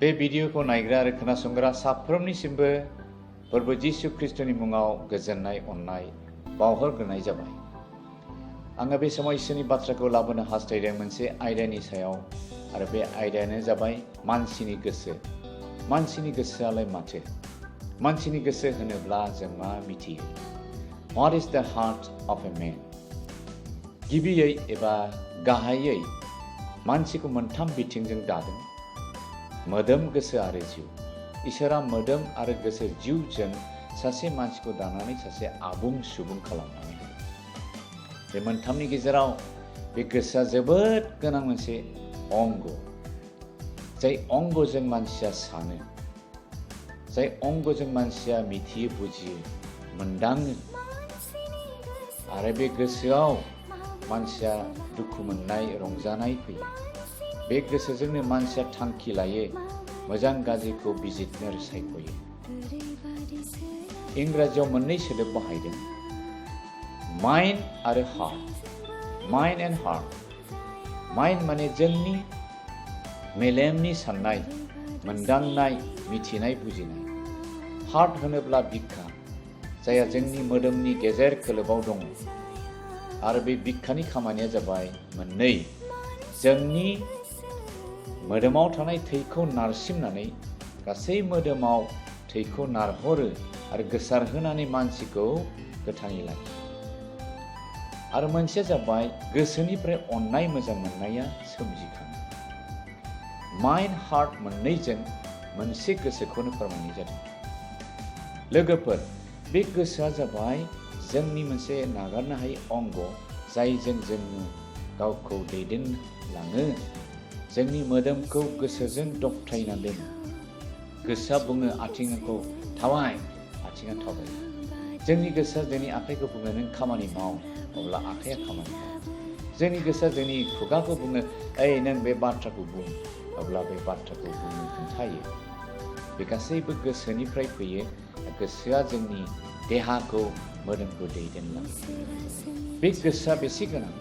बे भिडिअखौ नायग्रा आरो खोनासंग्रा साफ्रोमनिसिमबो प्रभु जिसु ख्रिस्टनि मुङाव गोजोननाय अननाय बावहरग्रोनाय जाबाय। आङो बे समाव इसोरनि बाथ्राखौ लाबोनो हास्थायदों मोनसे आयदानि सायाव, आरो बे आयदायानो जाबाय मानसिनि गोसो। मानसिनि गोसोआलाय माथो? मानसिनि गोसो होनोब्ला जों मा मिथियो? What is the heart of a man? गिबियै एबा गाहायै मानसिखौ मोनथाम बिथिंजों दादों: मोदोम, गोसो आरो जिउ। इसोरा मोदोम आरो गोसो जिउजों सासे मानसिखौ दानानै सासे आबुं सुबुं खालामनानै होदों। बे मोनथामनि गेजेराव बे गोसोआ जोबोद गोनां मोनसे अंग, जाय अंगजों मानसिया सानो, जाय अंगजों मानसिया मिथियो, बुजियो, मोनदाङो। आरो बे गोसोआव मानसिया दुखु मोननाय, रंजानाय फैयो। बे गोसोजोंनो मानसिया थांखि लायो, मोजां गाज्रिखौ बिजिरनो सायख'यो। इंराजियाव मोननै सोदोब बाहायदों, माइन्ड आरो heart. Mind and heart. Mind माने जोंनि मेलेमनि साननाय, मोनदांनाय, मिथिनाय, बुजिनाय। हार्ट होनोब्ला बिखा, जायहा जोंनि मोदोमनि गेजेर खोलोबाव दङ। आरो बे बिखानि खामानिया जाबाय मोननै: जोंनि मोदोमाव थानाय थैखौ नारसिमनानै गासै मोदोमाव थैखौ नारहरो आरो गोसारहोनानै मानसिखौ गोथाङै लाखियो। आरो मोनसेया जाबाय गोसोनिफ्राय अननाय, मोजां मोननाया सोमजिखाङो। माइन्ड, हार्ट मोननैजों मोनसे गोसोखौनो फोरमायनाय जादों। लोगोफोर, बे गोसोआ जाबाय जोंनि मोनसे नागारनो हायै अंग, जायजों जोङो गावखौ दैदेनलाङो। जोंनि मोदोमखौ गोसोजों दबथायना दोनो। गोसोआ बुङो आथिंखौ थाबाय, आथिङा थाबायो। जोंनि गोसोआ जोंनि आखाइखौ बुङो नों खामानि माव, अब्ला आखाइया खामानि मावो। जोंनि गोसोआ जोंनि खुगाखौ बुङो ओइ नों बे बाथ्राखौ बुं, अब्ला बे बाथ्राखौ बुंनो खोन्थायो। बे गासैबो गोसोनिफ्राय फैयो। गोसोआ जोंनि देहाखौ, मोदोमखौ दैदेनलाङो। बे गोसोआ बेसे गोनां?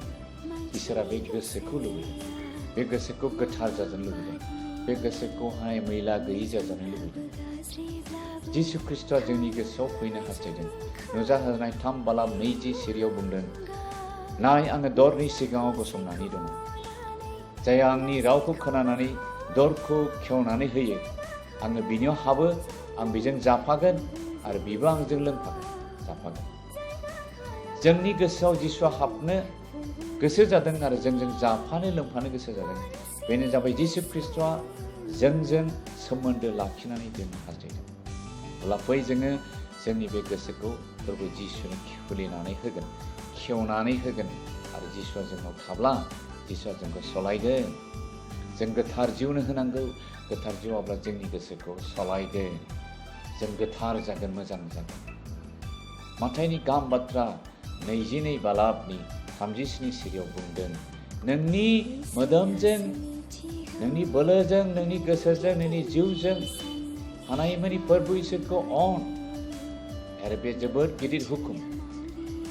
इसोरा बे गोसोखौ लुबैदों। बे गोसोखौ गोथार जाजानो लुबैदों। बे गोसोखौहाय मैला गैयै जाजानो लुबैदों। जिसु ख्रिस्ट'आ जोंनि गोसोआव फैनो हास्थायदों। नुजाहोनाय 3:20 सिरियाव बुंदों, नाय आङो दरनि सिगाङाव गसंनानै दङ। जाय आंनि रावखौ खोनानानै दरखौ खेवनानै होयो, आङो बिनियाव हाबो, आं बिजों जाफागोन आरो बिबो आंजों जाफागोन। जोंनि गोसोआव जिसुआ हाबनो गोसो जादों आरो जोंजों जाफानो लोंफानो गोसो जादों। बेनो जाबाय जिसु ख्रिस्ट'आ जोंजों सोमोन्दो लाखिनानै दोननो हास्थायदों। अब्ला फै जोङो जोंनि बे गोसोखौ फोरबो जिसुनो खुलिनानै होगोन, खेवनानै होगोन। आरो जिसुआ जोंनाव थाब्ला जिसुआ जोंखौ सलायगोन। जों गोथार जिउनो होनांगौ। गोथार जिउआब्ला जोंनि गोसोखौ सलायगोन। जों गोथार जागोन, मोजां जागोन। माथाइनि गाहाम बाथ्रा 22:37 सिरियाव बुंदों, नोंनि मोदोमजों, नोंनि बोलोजों, नोंनि गोसोजों, नोंनि जिउजों हानायमानि फोरबो इसोरखौ अन। आरो बे जोबोद गिदिर हुकुम।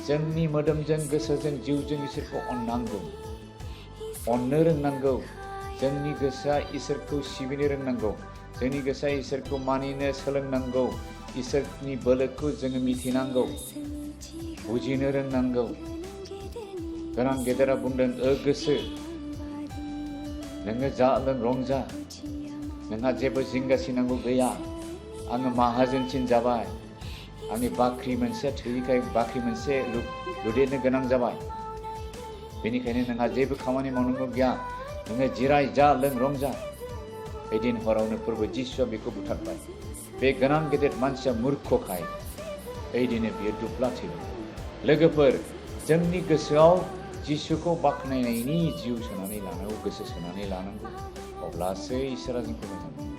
जोंनि मोदोमजों, गोसोजों, जिउजों इसोरखौ अननांगौ, अननो रोंनांगौ। जोंनि गोसोआ इसोरखौ सिबिनो रोंनांगौ। जोंनि गोसोआ इसोरखौ मानिनो सोलोंनांगौ। इसोरनि बोलोखौ जोङो मिथिनांगौ, बुजिनो रोंनांगौ। गोनां गेदेरा बुंदों, गोसो नोङो जा लों रंजा, नोंहा जेबो जिंगासिनांगौ गैया। आङो माहाजोनसिन जाबाय। आंनि बाख्रि मोनसेया थोयैखाय बाख्रि मोनसे लुदेरनो गोनां जाबाय। बेनिखायनो नोंहा जेबो खामानि मावनांगौ गैया। नोङो जिराय, जा लों रंजा। एदिन हरावनो फोरबो जिसुआ बेखौ बुथारबाय। बे गोनां गेदेर मानसिया मुर्खखाय एदिनो बियो दुब्ला थैबाय। लोगोफोर, जोंनि गोसोआव जिसुखौ बाख्नायनायनि जिउ सोनानै लानांगौ, गोसो सोनानै लानांगौ। अब्लासो इसोरा जोंखौ मोजां मोनो।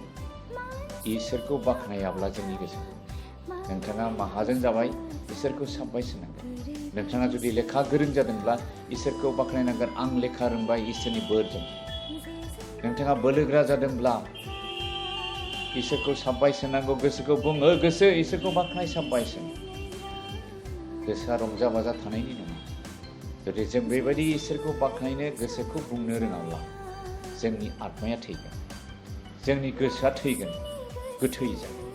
इसोरखौ बाख्नायाब्ला जोंनि गोसोखौ, नोंथाङा माहाजोन जाबाय, इसोरखौ साबबाय सोनांगोन। नोंथाङा जुदि लेखा गोरों जादोंब्ला इसोरखौ बाख्नायनांगोन, आं लेखा रोंबाय इसोरनि बोरजों। नोंथाङा बोलोग्रा जादोंब्ला इसोरखौ साबबाय सोनांगौ। गोसोखौ बुं, गोसो इसोरखौ बाख्नाय, साबबाय सोन। गोसोआ रंजा बाजा थानायनि नङा। जुदि जों बेबायदि इसोरखौ बाख्नायनो गोसोखौ बुंनो रोङाब्ला जोंनि आत्माया थैगोन। जोंनि गोसोआ थैगोन, गोथै जागोन।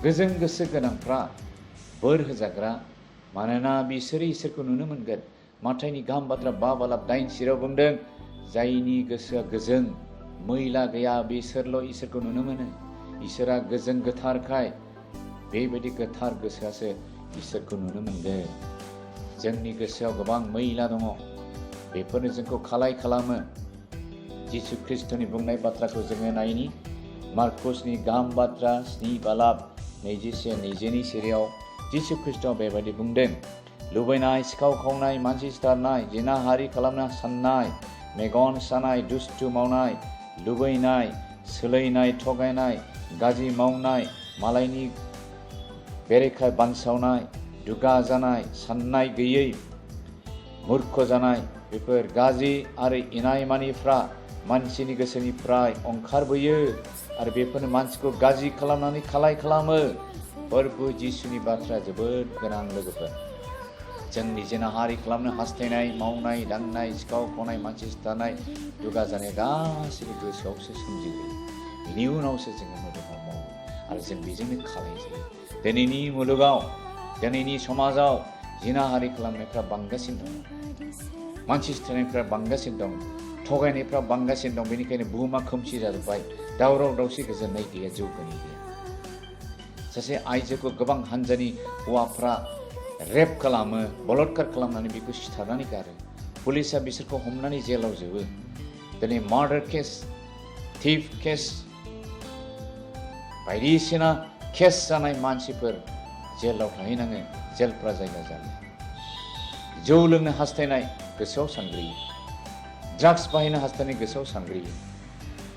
गोजों गोसो गोनांफ्रा बोर होजाग्रा, मानोना बिसोरो इसोरखौ नुनो मोनगोन। माथाइनि गाहाम बाथ्रा 5:9 बुंदों, जायनि गोसोआ गोजों मैला गैया बिसोरल' इसोरखौ नुनो मोनो। इसोरा गोजों गोथारखाय बेबायदि गोथार गोसोआसो इसोरखौ नुनो मोनगोन। जोंनि गोसोआव गोबां मैला दङ, बेफोरनो जोंखौ खालाय खालामो। जिसु ख्रिस्टनि बुंनाय बाथ्राखौ जोङो नायनि। मार्कसनि गाहाम बाथ्रा 7:21-22 सिरियाव जिसु ख्रिस्टआ बेबायदि बुंदों, लुबैनाय, सिखाव खावनाय, मानसि सिथारनाय, जिनाहारि खालामनो साननाय, मेगन सानाय, दुस्थु मावनाय, लुबैनाय, सोलायनाय, थगायनाय, गाज्रि मावनाय, मालायनि बेरेखा बानसावनाय, दुगा जानाय, साननाय गैयै, मूर्ख जानाय, बेफोर गाज्रि आरो इनायमानिफ्रा मानसिनि गोसोनिफ्राय ओंखारबोयो आरो बेफोरनो मानसिखौ गाज्रि खालामनानै खालाय खालामो। प्रभु जिसुनि बाथ्राया जोबोद गोनां लोगोफोर। जोंनि जिनाहारि खालामनो हास्थायनाय, मावनाय दांनाय, सिखाव खावनाय, मानसि सिथारनाय, दुगा जानाय गासैबो गोसोआवसो सोमजिगोन। बेनि उनावसो जोङो मोदोमाव मावो आरो जों बेजोंनो खालाय जायो। दिनैनि मुलुगाव, दिनैनि समाजाव जिनाहारि खालामनायफ्रा बांगासिनो दं, मानसि सिथारनायफ्रा बांगासिनो दं, थगायनायफ्रा बांगासिनो दं। बेनिखायनो बुहुमा खोमसि जाजोब्बाय, दावराव दावसि गोजोननाय गैया, जौगानाय गैया। सासे आइजोखौ गोबां हानजानि हौवाफ्रा रेप खालामो, बलात्कार खालामनानै बेखौ सिथारनानै गारो। पुलिसा बिसोरखौ हमनानै जेलाव जोबो। दिनै मार्डार केस, थिफ केस, बायदिसिना केस जानाय मानसिफोर जेलाव थाहैनाङो, जेलफ्रा जायगा जायो। जौ लोंनो हास्थायनाय गोसोआव सानग्रोयो, ड्राग्स बाहायनो हास्थायनाय गोसोआव सानग्रोयो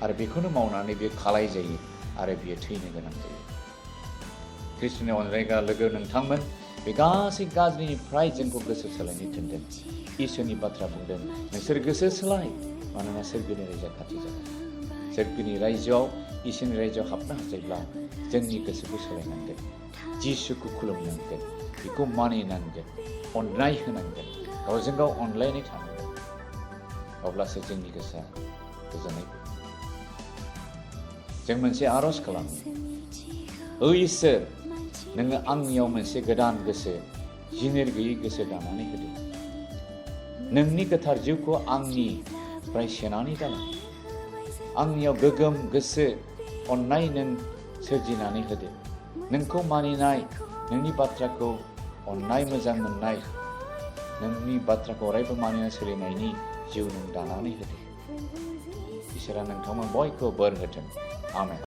आरो बेखौनो मावनानै बे खालाय जायो आरो बियो थैनो गोनां जायो। ख्रिस्ट'नि अनलायग्रा लोगो नोंथांमोन, बे गासै गाज्रिनिफ्राय जोंखौ गोसो सोलायनो थिनदों। इसोरनि बाथ्रा बुंदों, नोंसोर गोसो सोलाय, मानोना सोरगोनि रायजोआ खाथि जागोन। सोरगोनि रायजोआव, इसोरनि रायजोआव हाबनो हास्थायब्ला जोंनि गोसोखौ सोलायनांगोन, जिसुखौ खुलुमनांगोन, बेखौ मानिनांगोन, अननाय होनांगोन, गावजों गाव अनलायनाय थानांगोन। अब्लासो जोंनि गोसोआ गोजोननाय फैगोन। जों मोनसे आर'ज खालामो, ओ इसोर, नोङो आंनियाव मोनसे गोदान गोसो, जिनिर गैयै गोसो दानानै होदो। नोंनि गोथार जिउखौ आंनिफ्राय सेनानै गालां। आंनियाव गोगोम गोसो, अननाय नों सोरजिनानै होदो। नोंखौ मानिनाय, नोंनि बाथ्राखौ अननाय मोजां मोननाय, नोंनि बाथ्राखौ अरायबो मानिना सोलिनायनि जिउ नों दानानै होदो। इसोरा नोंथांमोन बयखौबो बोर होथों। आमेन।